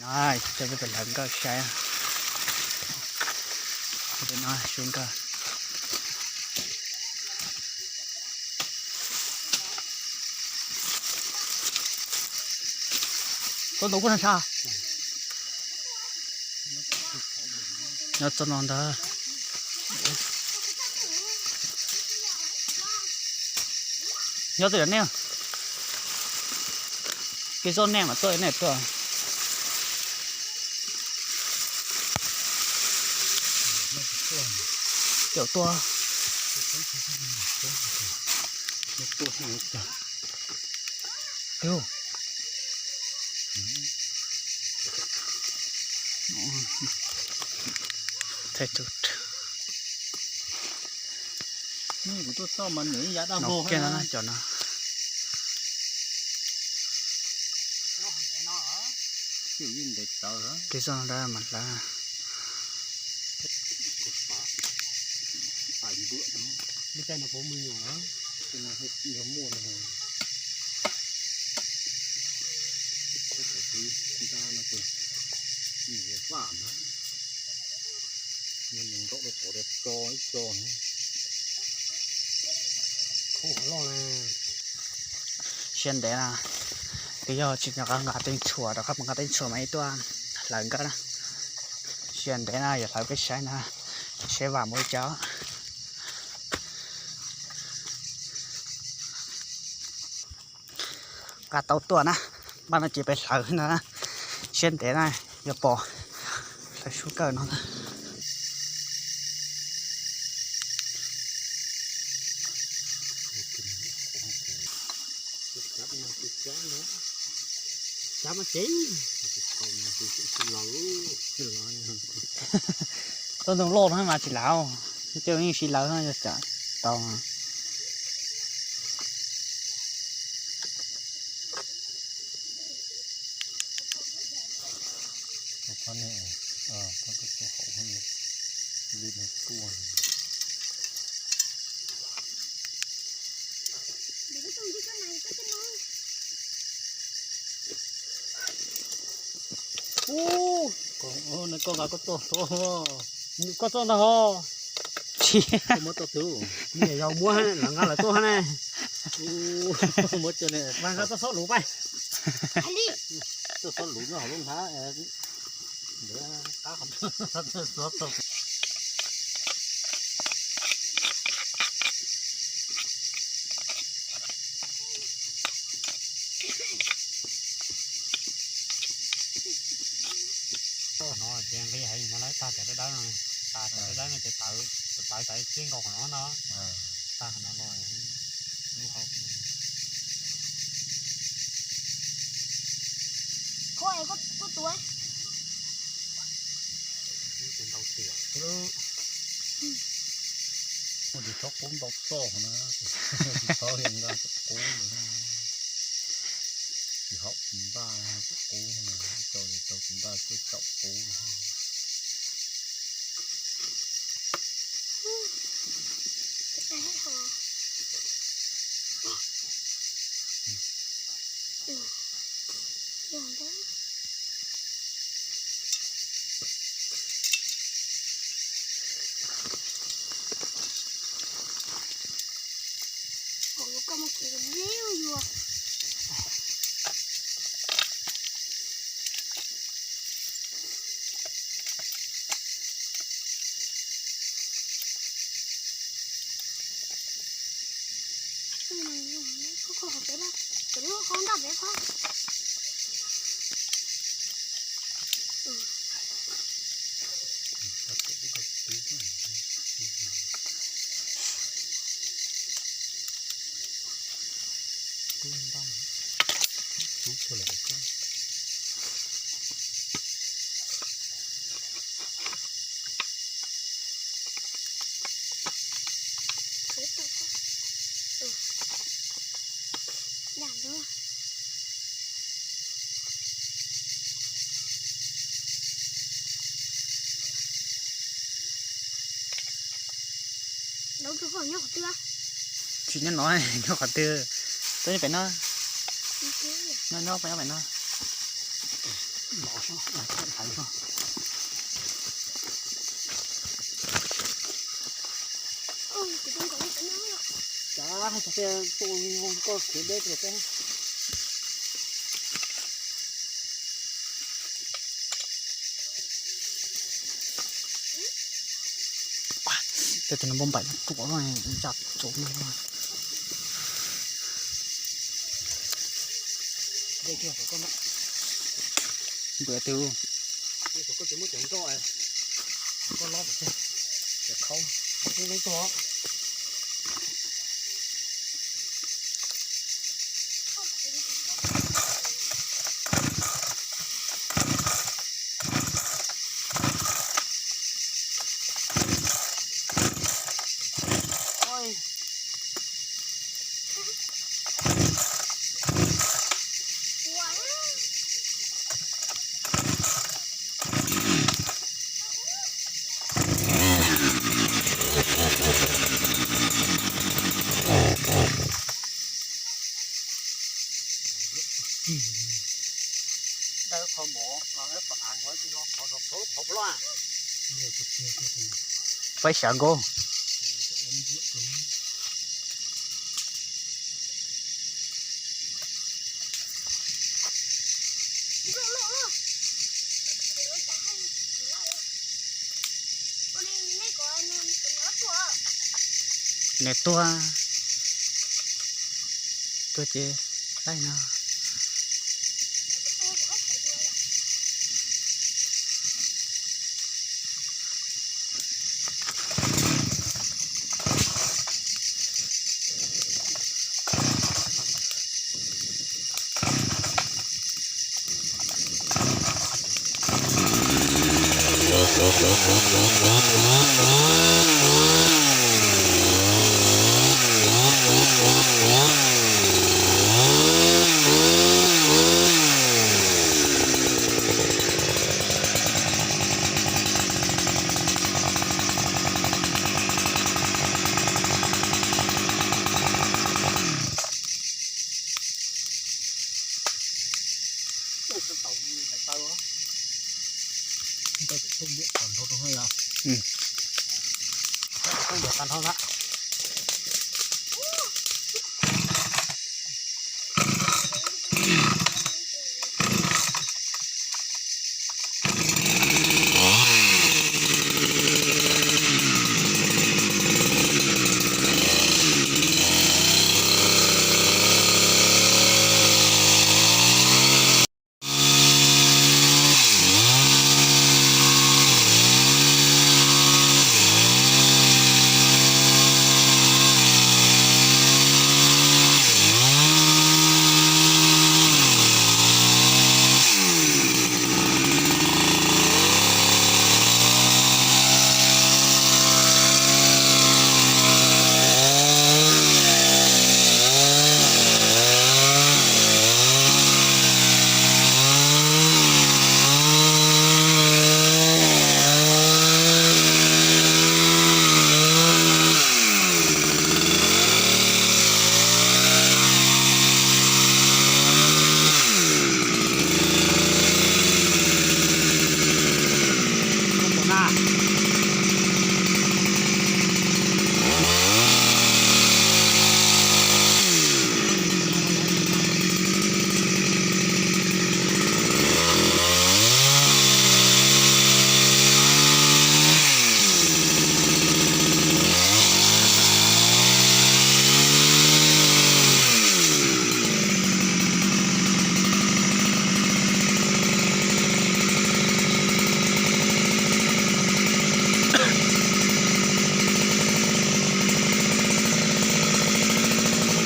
No, coj peb pais hlawv nkawj saib. No, su nkawj. Txog ntua kuj na sab. Nyob txog no ntag. Nyob twj ywm nej, kev zoj nej mas tuaj nej tuaj. Caum tuaj. Tus. Kuv tuaj txog mas nws yav dab vog kiag no na cov no. Kev zoj no mas hlawv. Siab ntev na, twb yog tsis nqa teeb tshuam rov qab mus nqa teeb tshuam mas ib tuaj hlawv nkawj na. Siab ntev na, yuav hlawv peb saib na, saib vam mus li cas. Nqa tau tuaj na, npaj no ces peb hlawv no na, siab ntev na, yuav pom hlawv sub kawj no na. Tau ntoo loj no mas tsis laus, coj yeej siv lawv no yog tsam tau. Ub, koj nqa koj txoj, koj txoj ntag ho. Tsis muab txoj twg, yog muab lawv nqa lawv txoj ne. Muab txoj ne, nqa txoj xob luv pais. Txoj xob luv nyob hauv lub nthab. No ces nqi heev no lawm, tag cov dawb dawb no, tag cov dawb dawb no ces tawv, tawv tawv txij nkaus qhov no no, tag qhov no los lub hauv. Ntau tiam xwb. Muaj tus tsob qub ntau txoj na, tus tsob li nqa tsob qub, tus haum tus ntaj tsob qub, tau tau tus ntaj tuaj caum qub. Tsis nyob no, nyob qhov twg? Txhob nyob pem no. Nyob nyob pem no. Hais tso. Cas hais tias tuaj koj khiav deb rau peb. Tej tus no npauj npaim no ruam, ntsa tsuv no. Npua twg? Koj tsis muab cov nroj, koj lob, cov khaub, khaub pub leeb tuag. Dawb qhov mov, qhov av, qhov av, qhov av, qhov av. Faib xyav nkaus. Nws tuag, tuag ces laij no.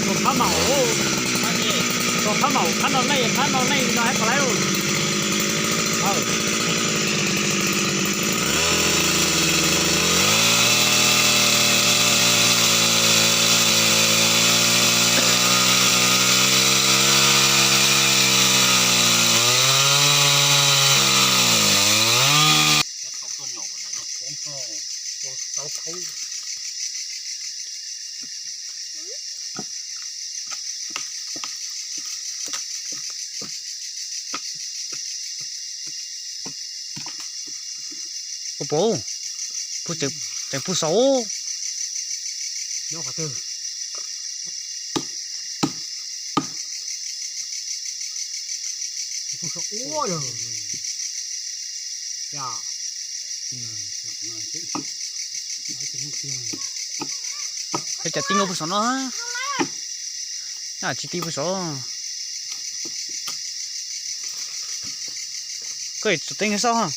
Tus phab maum, tus phab maum phab no leej, phab no leej no hais puas laib. Puas pom? Puag tseem, tseem puag saud. Nyob qhov twg? Puag saud ua yog. Ya. Qhov cas tib nkaus puag saum no. Tsis tib puag saud. Koj tsuas teeb xauj.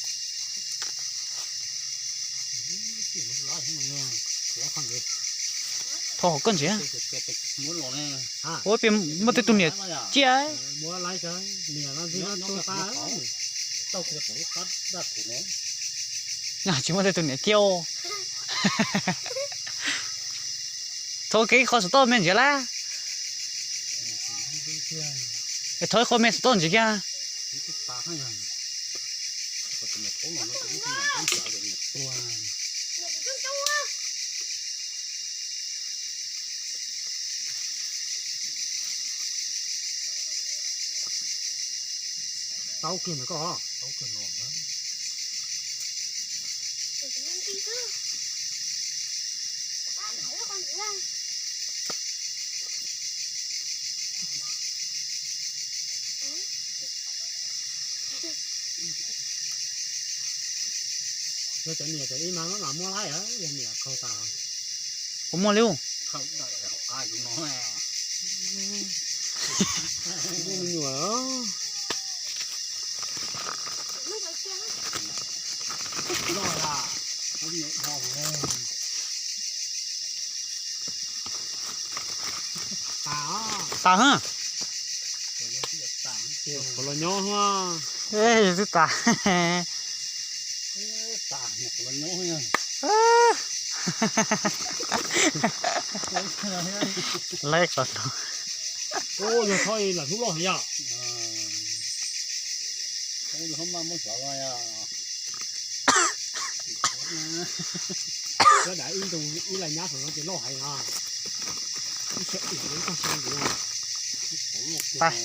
Thov hom koj ntxiv. Ua pem muaj tej tug niam ciaj. Tsis muaj tej tug niam ciaj. Thov kev qhov saum toj me ntsis lawm. Thov ib qho me saum toj ntsis kiag. Tau kiag ntawm koj. Yog cov niam cov ib mas maj mam muab laib, yog niam khaus tas. Puas muaj li? Muaj me nyuam. Tas ha. Qhov los nyob ha. Twb tas. Laib qhov no. Yog tho lam hlub loj heev yom. Cov daim ib ntus ib lais nyab saum no ces loj heev os. Ib txhia ib txhia ntxiv. Tag,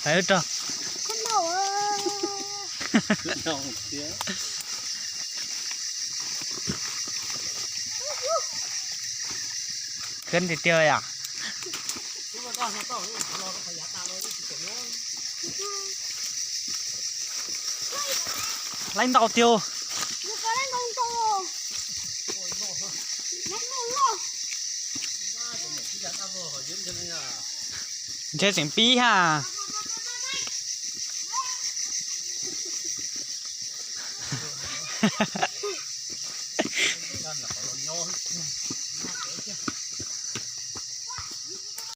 tag wb rog. Khib tiag tiag yom. Laib ntau tiag. Ntshe tseem pib ha.